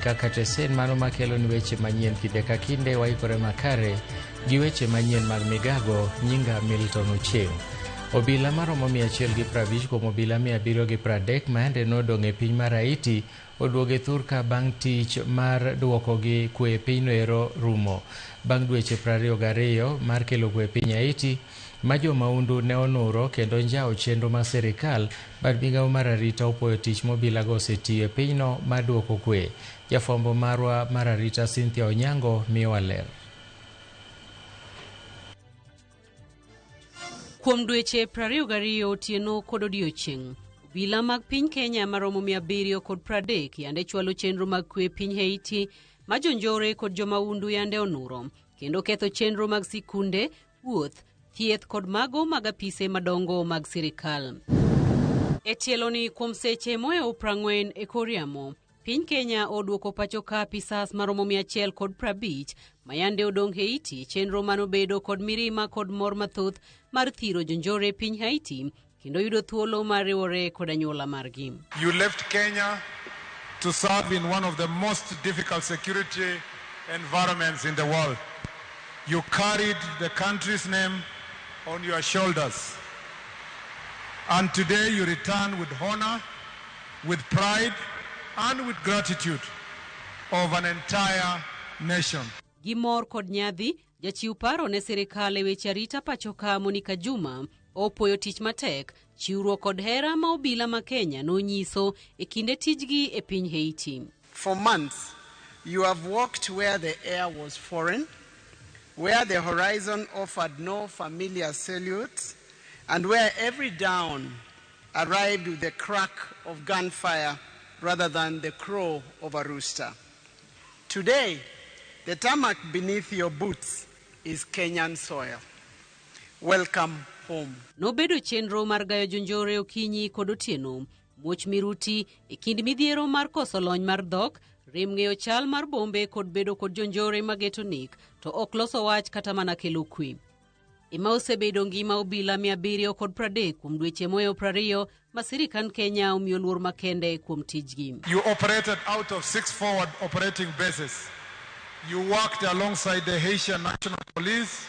Kaka tesen mano makelo ni weche manyien kinde ka kinde waikore makare gi weche manyien mag migago nyinga Milton Ochieng. Obila maromo 150 kuom obila 730 ma yande nodong' e piny mar Haiti oduogo e thurka bang' tich mar duokogi kwe e pinyno ero rumo. Bang' dweche 22 mar kelo kwe e piny Haiti, ma jo mahundu ne onuro kendo njawo chenro mar sirikal, bad migawo mar arita opuoyo tich ma obilago osetiyo e pinyno mar duoko kwe. Jafwambo marwa mar arita Cynthia Onyango miyowa ler. Kuom dweche 22 otieno kod odiechieng', obila mag piny Kenya maromo 730 yande chwalo chenro mag kwe e piny Haiti ma jonjore kod jomahundu yande onuro kendo ketho chenro mag sikunde, wuoth, thieth kod mago mag apise madongo mag sirikal. E tieloni kuom seche mohewo 40 e kor yamo, piny Kenya oduoko pacho ka apisas maromo 150 ma yande odong' Haiti, chenro manobedo kod mirima kod mor mathoth mar thiro jonjore e piny Haiti kendo yudo thuolo mar riwore kod anyuola margi. You left Kenya to serve in one of the most difficult security environments in the world. You carried the country's name on your shoulders. And today you return with honor, with pride, and with gratitude of an entire nation. Gi mor kod nyadhi, jachiw paro ne sirikal e weche arita pacho ka Monica Juma opuoyo tich matek, chiwruok kod hera ma obila ma Kenya nonyiso e kinde tijgi e piny Haiti. For months, you have walked where the air was foreign, where the horizon offered no familiar silhouettes, and where every dawn arrived with the crack of gunfire rather than the crow of a rooster. Today, the tarmac beneath your boots is Kenyan soil. Welcome home. Nobedo chenro mar gayo jonjore okinyi kod otieno, muoch miruti e kind midhiero mar koso lony mar dhok, rem ng'eyo chal mar bombe kod bedo kod jonjore mageto nek to ok loso wach kata mana kelo kwe. Ema osebedo ngima obila 730 kuom dweche mohewo 20 ma sirikand Kenya omiyo luor makende kuom tijgi. You operated out of 6 forward operating bases. You worked alongside the Haitian National Police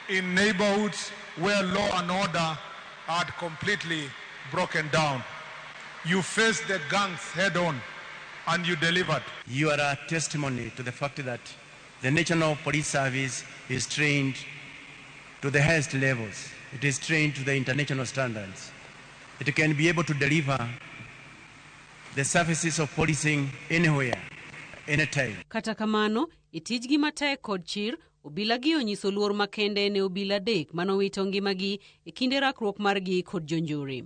in neighborhoods where law and order had completely broken down. You faced the gangs head on and you delivered. You are a testimony to the fact that the National Police Service is trained to the highest levels. It is trained to the international standards. It can be able to deliver the services of policing anywhere, anytime. Kata kamano, e tijgi matek kod chir, obila gi onyiso luor makende ne obila adek manowito ngimagi e kinde rakruok margi kod jonjore.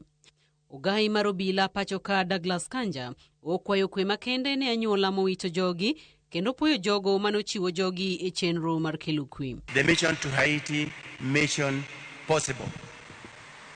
Ogai mar obila pacho ka Douglas Kanja okwayo kwe makende ne anyuola mowito jogi kendo puoyo jogo manochiwo jogi e chenro mar kelo kwe. The mission to Haiti, mission possible.